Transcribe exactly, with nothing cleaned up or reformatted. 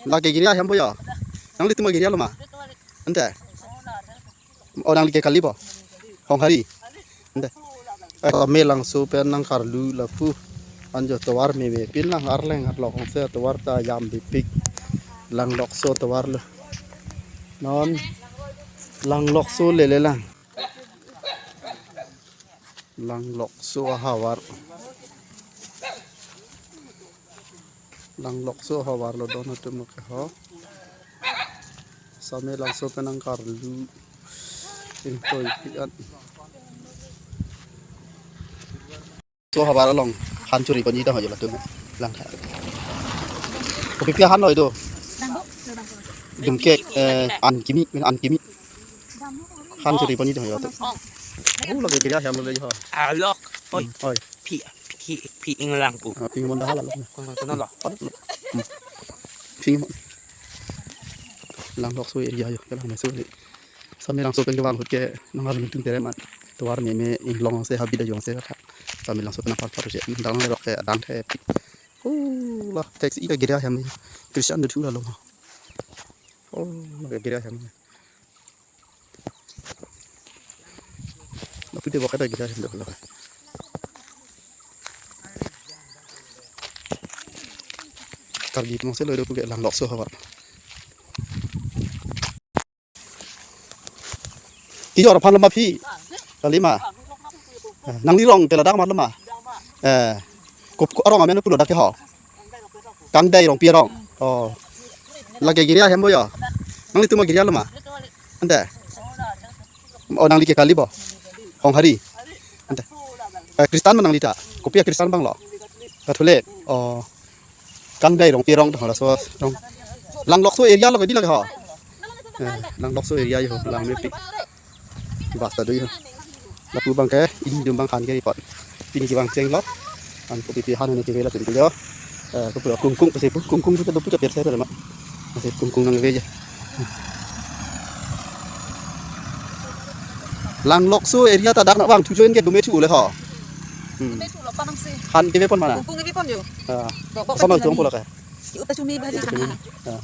Lake giri ahem po ya. Nanglitum giri lo ma? Ante. O nangli ke kali po. Honghari. Ante. Eh, Samelangso pen nangkarlu lapu. Anjo tovar meme pin lang Arleng Arlok ongse tovar ta yam bipik. Langlokso tovar lo. Non Langlokso lele lang. Langlokso ahavar. Langlokso ahavar lo don atum ke ho. Samelangso pen nangkarlu. Ingtoi pi-an. So havar along han churi ponji dam ajo latum. Lang tha. Kopi pi han lo itu. Dum kek, eh, an kimi, an kimi. Han churi ponji dam ajo latum. Oh, lake giri ahem lo le ho. Alok. Oi. Hmm, oi. Pi, pi, pi inglang pu. Ah, ping mon dah lo. Kono, kono lo. Ping mon. Langlokso area yo, ke Langmeso. Samelangso pen kevang ahut ke nangkarlu tum tere mat. Tovar meme inglong se habit ajong se kha. Samelangso pen apar apar se. Dang le rok ke dang the. Oh, la taxi ida giri ahem. Christian de thura lo. Oh, la giri ahem. Lapu de bok ada giri ahem lo. Karbi mong se lo do ke Langlokso havar. Kijor aphan lo ma phi? Kali ma? Eh, nangli rong ke ladak ma lo ma? Eh, kup, kup arong amen pulo dak ke ho? Kangdai Rongpi arong. Oh. Lake giri ahem po ya. Nanglitum giri lo ma? Ante. O nangli ke kali po. Honghari. Ante. Eh, Kristan ma nangli ta? Kopi a Kristan bang lo? Katolik. Oh. Kangdai Rongpi arong dong laso dong. Langlokso area lo ke di lake ho. Eh, Langlokso area yo Langmepi. Basta do yo. Lapu bang ke ini dum bang han ke report. Pini kevang cheng lo. An kopi pi han ne keve latum ke yo. Eh, kopi kungkung pasi pu kungkung pu ta do pu ta per se ma. Masi kungkung nangve ya. Langlokso area ta dak nangvang thu join ke dume thu le ho. Hmm. Dume thu lo panang si. Han keve pon mana? Kungkung keve pon yo. Ah. Bok, bok, koson lo bok, chong po lake. Ki uta chumi bhari kana. Ah.